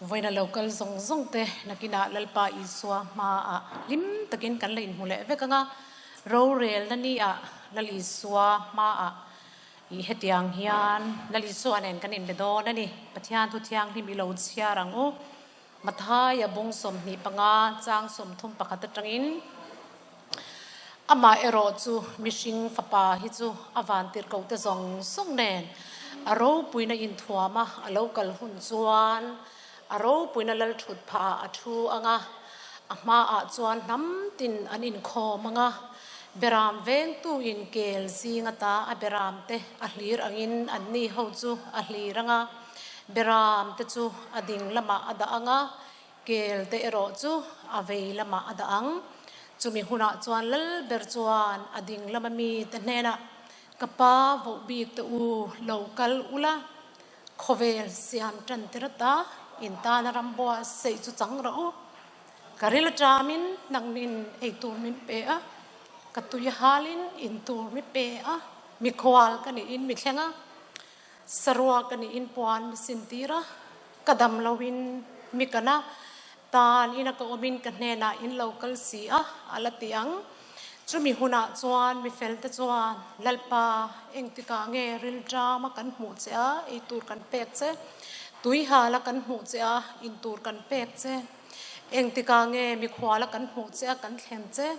Vawiina lo kal zawng zawng te nakinah Lalpa Isua hmaah hlim takin kan la inhmu leh vek ang a, rorelna niah Lal Isua hmaah i hetiang hian Lal Isua nen kan inbe dawn a ni. Pathian thu thianghlim i lo chhiar ang u. Mathaia bung 25 chang 31 atangin Amah erawh chu mihring fapa hi chu a vantirhkoh te zawng zawng nen a ropuina inthuama a lo kal hun chuan a ropuina lalthut phah ah a thu ang a, a hmaah chuan hnam tin an inkhawm ang a, beram vengtu in kel zing ata a beram te a hlir angin anni ho chu a hlir ang a, beram te chu a ding lamah a dah ang a, Kel te erawh chu a vei lamah a dah ang. Chumi hunah chuan lal ber chuan a ding lama mite hnenah, Ka pa voh bik te u, lo kal ula, khawvel siam tan tir ata in tana rambuah seih chu chang rawh u. Ka ril aṭamin nangnin ei tur min pe a, ka tui halin in tur mi pe a, mikhual ka niin mi thleng a, Saruak ka nih in puan mi sin tir a, ka dam lo in mi kan a, tan ina ka awm in ka hnenah in lo kal si a, a la ti ang. Chumi hunah chuan mi fel te chuan, Lalpa, engtikah nge rilṭama kan hmuh che a, ei tur kan pek che? Tuihala kan hmuh che a, in tur kan pek che? Engtikah nge mikhuala kan hmuh che a, kan thlen che?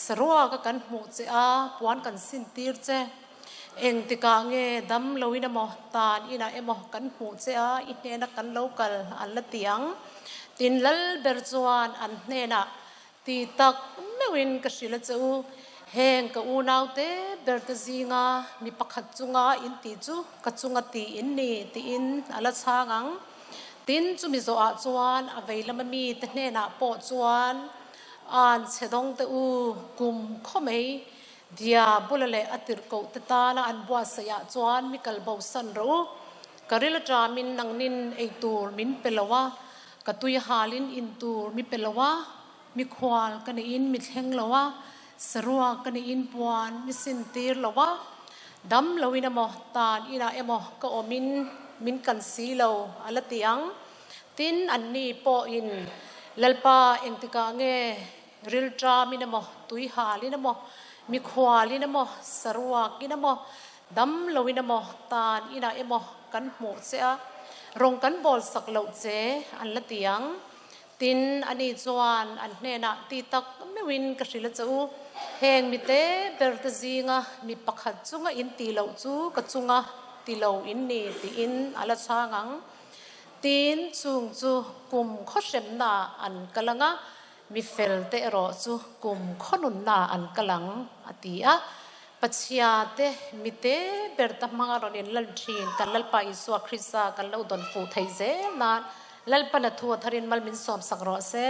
Saruaka kan hmuh che a, puan kan sin tir che? Engtikah nge dam loin emaw, tan inah emaw kan hmuh che a, i hnena kan lo kal an la ti ang. Tin, lal ber chuan an hnenah, Ti tak meuhin ka hrilh a che u, heng ka unaute berte zinga mi pakhat chunga in tih chu ka chunga ti in ni, tiin a la chhang ang. Tin, chumi zawhah chuan a vei lama mite hnenah pawh chuan, An chhe dawng teh u, kum khaw mai Dia bula leh a tirhkoh te tana an buatsaih ah chuan mi kal bo san rawh u. Ka ril aṭamin nangnin ei tur min pe lo a, ka tui halin in tur mi pe lo a, mikhual ka neihin mi thleng lo a, saruak ka neihin puan mi sin tir lo a, dam loin emaw tan inah emaw ka awmin min kan si lo a la ti ang. Tin, anni pawhin Lalpa engtikah nge Rilṭamin emaw, tuihalin emaw, mikhualin emaw, saruakin emaw, damloin emaw, tan inah emaw kan hmuh che a, rawng kan bawl sak loh che an la ti ang. Tin, ani chuan an hnenah ti tak meuhin ka hrilh a che u, heng mite berte zinga mi pakhat chunga in ti loh chu ka chunga ti lo in ni tiin a la chhang ang. Tin, chung chu kum khawhremnaah an kal ang a, Mi fel te erawh chu kum khawnunna an kal ang, a ti a. Pachhia te, mi te ber ta hmanga rawn inlan thin kan Lalpa Isua Krista kan lo dawn fuh thei zel nan Lalpana thu a tharin mal min sawmsak rawh se.